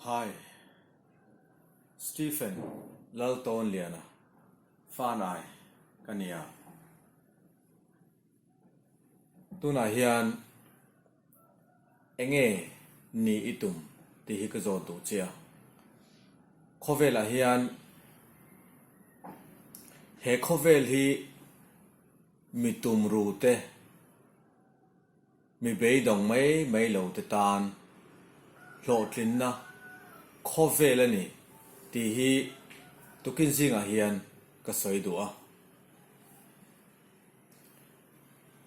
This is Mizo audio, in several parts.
Hi, Stephen Laltawnliana Fanai ka ni a. Tunah hian enge ni i tum tih hi ka zawt duh che a. Khawvelah hian he khawvel hi mi tumru te, Mi beidawng mai mai lo te tan hlawhtlinna khawvel a ni tih hi tukin zingah hian ka sawi duh a.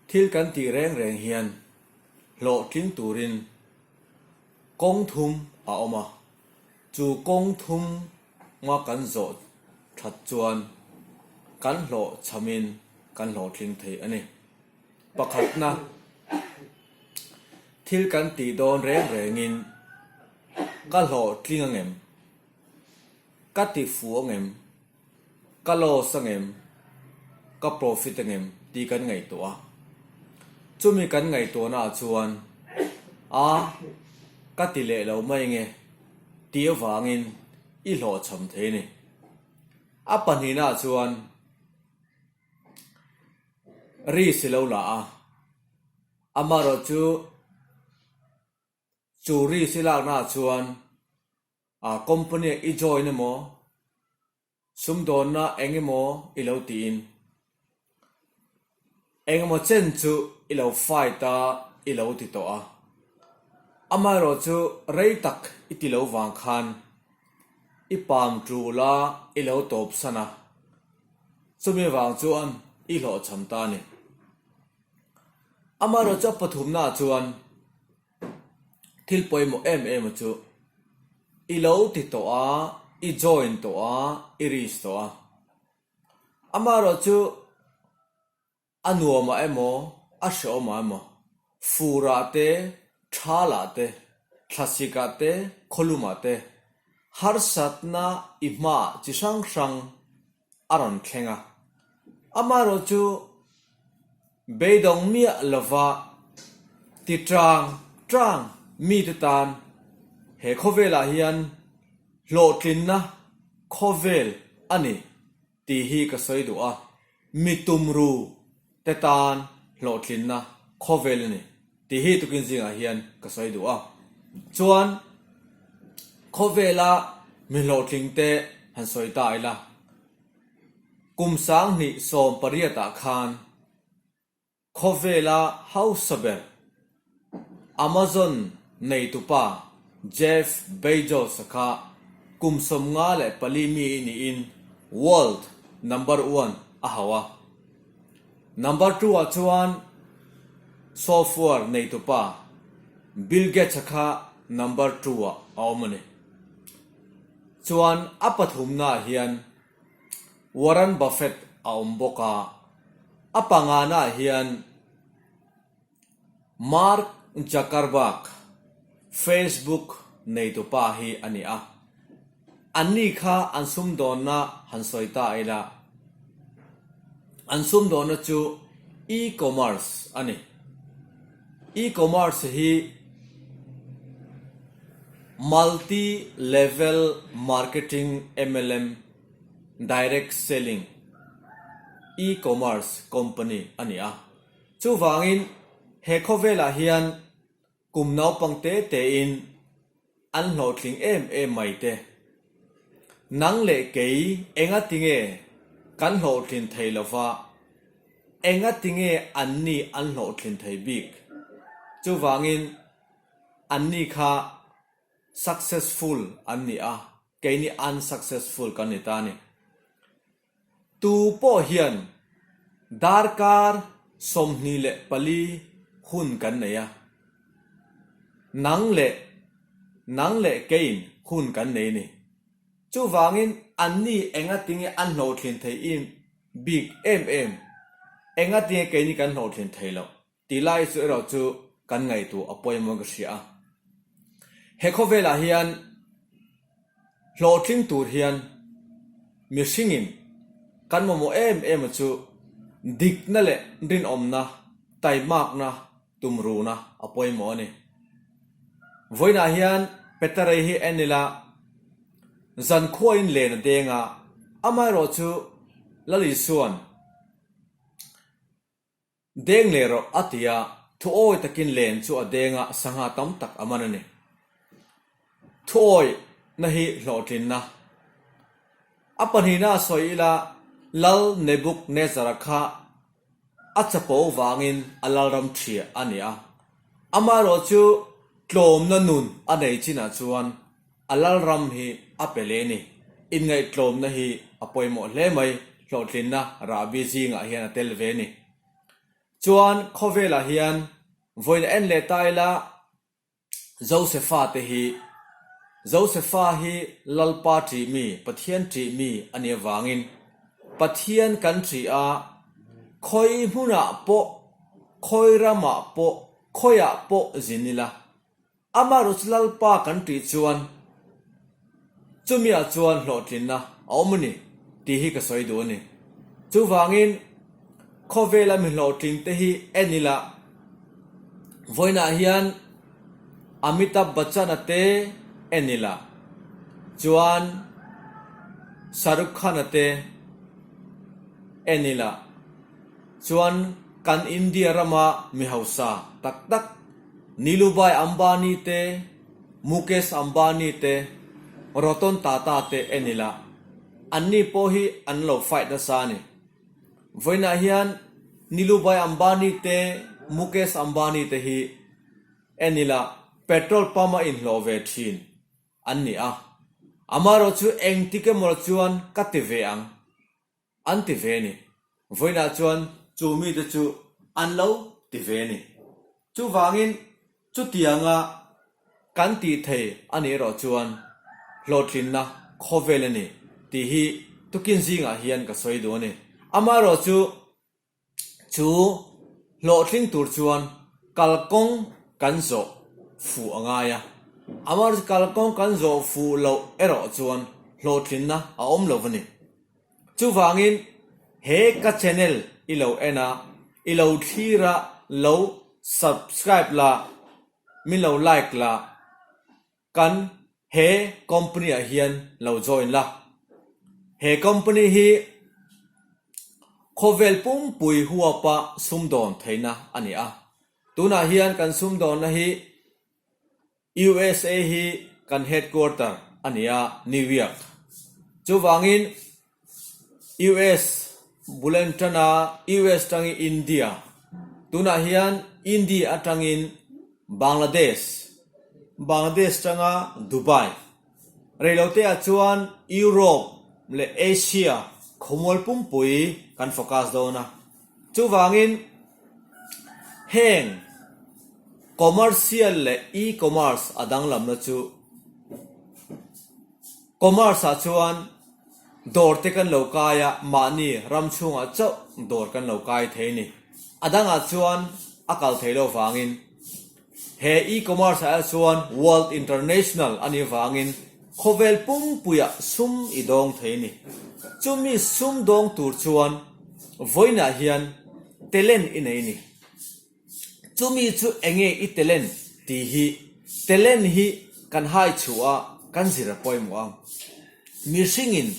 Thil kan tih reng reng hian hlawhtling turin kawng thum a awm a, chu kawng thum nga kan zawh that chuan kan hlawhchhamin kan hlawhtling thei a ni. Pakhatna, thil kan tih dawn reng rengin ka hlawhtling angem? Ka ti fu angem? Ka loss angem? Ka profit angem? tih kan ngaihtuah a. Chumi kan ngaihtuahnaah chuan a ka ti leh lo mai nge tih avangin i hlawhchham thei a ni. A pahnihnaah chuan. Ri si lo la a, amaherawh chu chu ri si laknaah chuan a company ah i join emaw sumdawnna eng emaw i lo tiin eng emaw chen chu i lo fight a i lo ti tawh a, amaherawh chu rei tak i ti lo vang khan i pam tul a i lo tawp san a. Chumi vang chuan i hlawhchham ta a ni. Amaherawhchu a pathumnaah chuan thil pawimawh em em a chu i lo ti tawh a, i join tawh a, i risk tawh a. Amaherawhchu A nuamah emaw, a hreawmah emaw, furah te, thalah te, thlasikah te, khawlumah te, harsatna i hmaah chi hrang hrang a rawn thleng a. Amaherawhchu, beidawng miah lova ti tang tang mite tan he khawvelah hian hlawhtlinna khawvel a ni. Tih hi ka sawi duh a, mi tumru te tan hlawhtlinna khawvel a ni tih hi tukin zingah hian ka sawi duh a. Chuan khawvela mi hlawhtling te han sawi ta ila, kum 2018 ah khan Khawvela hausa ber Amazon neitupa Jeff Bezos-a kha kum 54 mi niin world number one a hauh a. Number two ah chuan software neitupa Bill Gates-a kha number two ah a awm a ni. Chuan a pathumnaah hian Warren Buffett a awm bawk a, a panganaah hian Mark Zuckerberg, Facebook neitupa hi a ni a. Anni kha an sumdawnna han sawi ta ila, an sumdawnna chu e-commerce a ni. E-commerce hi Multi Level Marketing, MLM, Direct Selling, E-commerce company a ni a. Chuvangin he khawvelah hian kum naupang te tein an hlawhtling em em mai te. Nang leh kei enga tinge kan hlawhtlin thei lova, enga tinge anni an hlawhtlin thei bik? Chuvangin Anni kha successful an ni a, keini unsuccessful kan ni ta a ni. Tu pawh hian darkar 24 hun kan nei a, nang leh nang leh keiin hun kan nei a ni. Chuvangin anni engatinge an hlawhtlin thei im bik em em, engatinge keini kan hlawhtlin thei loh? Tih lai chu erawh chu kan ngaihtuah a pawimawh ka hria a. He khawvelah hian hlawhtling tur hian mihringin kan mamawh em em a chu dikna leh rinawmna, taimakna, tumruhna a pawimawh a ni. Vawiinah hian. Petera hi en ila zankhuain len a deng a, amaherawhchu Lal Isua'n Deng leh rawh a ti a, thuawi takin len chu a deng a, sangha tam tak a man a ni. Thuawihna hi hlawhtlinna. A pahnihna a sawi ila Lal Nebuchadnezzar-a kha a chapo vangin a lalram ṭhiah a ni a. Amaherawhchu tlawmna nun a nei chinah chuan a lalram hi a pe leh a ni. Inngaihtlawmna hi a pawimawh hle mai, hlawhtlinna rahbi zingah hian a tel ve a ni. Chuan khawvelah hian vawiin en leh ta ila Josefa te hi Josefa hi Lalpa ṭih mi, Pathian ṭih mi a nih avangin Pathian kan ṭih a, khawi hmunah pawh, khawi ramah pawh, khawiah pawh zin ila Amaherawhchu Lalpa kan tih chuan chumiah chuan hlawhtlinna a awm a ni tih hi ka sawi duh a ni. Chuvangin khawvela mi hlawhtling te hi en ila vawiinah hian Amitabh Bachchan-a te en ila chuan Shahrukh Khan-a te en ila chuan kan India rama mi hausa tak tak Nilubai Ambani te, Mukesh Ambani te, Roton Tata te en ila anni pawh hi an lo fight nasa a ni. Vawiinah hian Nilubai Ambani te, Mukesh Ambani te hi en ila petrol pump a inhlawh ve thin an ni a. Amaherawh chu engtik emaw chuan ka ti ve ang. An ti ve ni. Vawiinah chuan chu mite chu an lo ti ve ni. Chuvangin chutianga kan tih thei a nih erawh chuan hlawhtlinna khawvel a ni tih hi tukin zingah hian ka sawi duh a ni. Amaherawh chu Chu hlawhtling tur chuan kalkawng kan zawh fuh a ngai a, amaherawhchu kalkawng kan zawh fuh loh erawh chuan hlawhtlinna a awm lo a ni. Chuvangin he ka channel i lo en a, i lo thlir a, lo subscribe la, min lo like la, Kan he company ah hian lo join la. He company hi khawvel pumpui huapa sumdawn theihna a ni a. Tunah hian kan sumdawnna hi USA hi kan headquarter a ni a, New York. Chuvangin US bul a intan a, US tangin India, tunah hian India atangin Bangladesh, Bangladesh tanga Dubai, reiloteah chuan Europe leh Asia khawmual pumpui kan focus dawn a. Chuvangin heng commercial leh e-commerce a danglamna chu Commerce ah chuan dawr te kan lo kai a, mahni ram chhungah chauh dawr kan lo kai thei a ni. A dangah chuan a kal thei lo vangin he e-commerce ah chuan world international a nih vangin khawvel pumpuiah sum i dawng thei a ni. Chumi sum dawng tur chuan vawiinah hian talent i nei a ni. Chumi chu enge i talent tih hi talent hi kan hai chhuah a kan zir a pawimawh a. Mihringin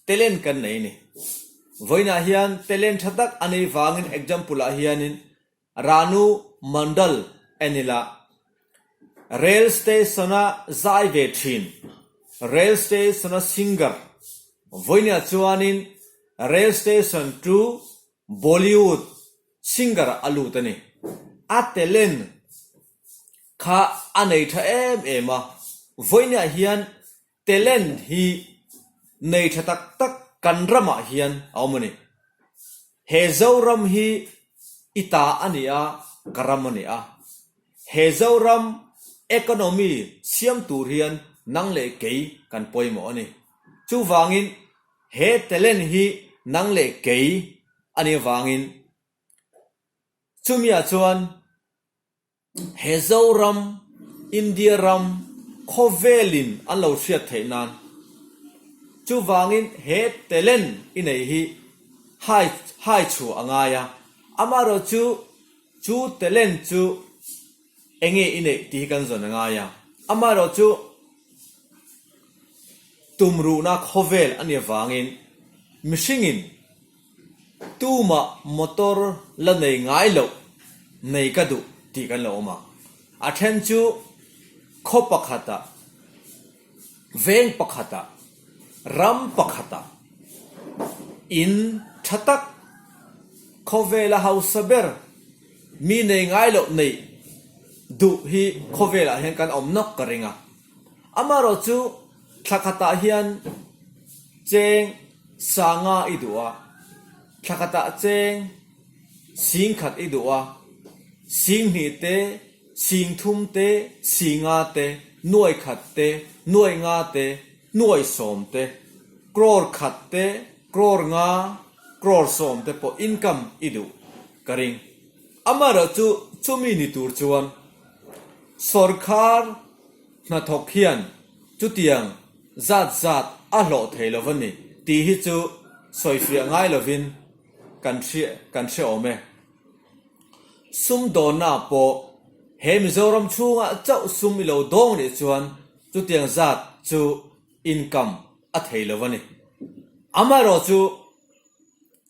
talent kan nei a ni. Vawiinah hian talent tha tak a nei vangin example ah hianin Ranu Mandal en ila rail station a zai ve thin rail station a singer vawiinah chuanin rail station to Bollywood singer a lut a ni. A talent kha a nei tha em em a, vawiinah hian talent hi nei tha tak tak kan ramah hian a awm a ni. He Zoram hi i ta a ni a, ka ram a ni a. He Zoram economy siam tur hian nang leh kei kan pawimawh a ni. Chuvangin He talent hi nang leh kei a nih avangin chumiah chuan he Zoram, India ram, khawvelin an lo hriat theih nan chuvangin he talent i nei hi hai hai chhuah a ngai a, amaherawhchu chu talent chu enge i neih tih hi kan zawn a ngai a, amaherawhchu. tumruhna khawvel a nih avangin mihringin tumah motor la nei ngai loh nei ka duh tih kan lo awm ang. A then chu khaw pakhatah, veng pakhatah, ram pakhatah in tha tak khawvela hausa ber mi nei ngai loh neih duh hi khawvelah hian kan awm nawk ka ring a. Amaherawh chu thla khatah hian cheng sanga i duh a, thla khatah cheng sing khat i duh a, sing hnih te, sing thum te, singa te, nuai khat te, nuai nga te, nuai sawm te, crore khat te, crore nga, crore sawm te pawh income i duh ka ring. Amaherawh chu chumi ni tur chuan Sawrkhar hnathawk hian chutiang zat zat a hlawh thei lo va ni tih hi chu sawifiah ngai lovin kan hria kan hre awm e. Sumdawnna pawh he Mizoram chhungah chauh sum i lo dawng nih chuan chutiang zat chu income a thei lo va ni. Amaherawhchu chu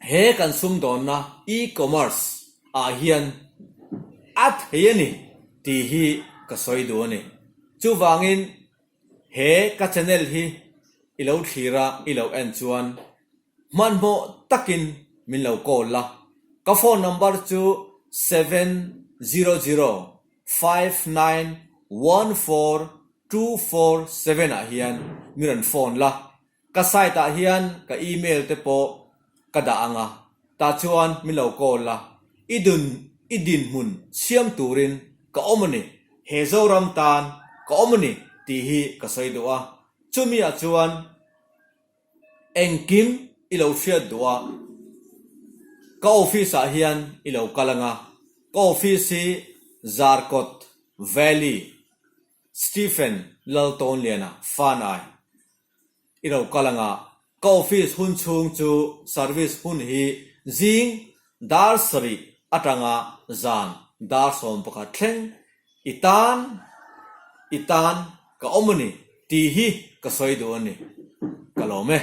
He kan sumdawnna e-commerce ah hian a thei a ni tih hi ka sawi duh a ni. Chuvangin he ka channel hi i lo thlir a i lo en chuan hmanhmawh takin min lo call la. Ka phone number chu 7005914247 ah hian min rawn phone la. Ka site ah hian ka email te pawh ka dah ang a, tah chuan min lo call la, i dun i dinhmun siam turin ka awm a ni, he Zoram tan ka awm a ni tih hi ka sawi duh a, chumi ah chuan engkim i lo hriat duh a, ka office ah hian i lo kal ang a, ka office hi Zarkawt Valley Stephen Laltawnliana Fanai i lo kal anga ka office hun chhung chu service hun hi zing dar sarih atanga zan dar 11 thleng i tan i tan ka awm a ni tih hi ka sawi duh a ni ka lawm e.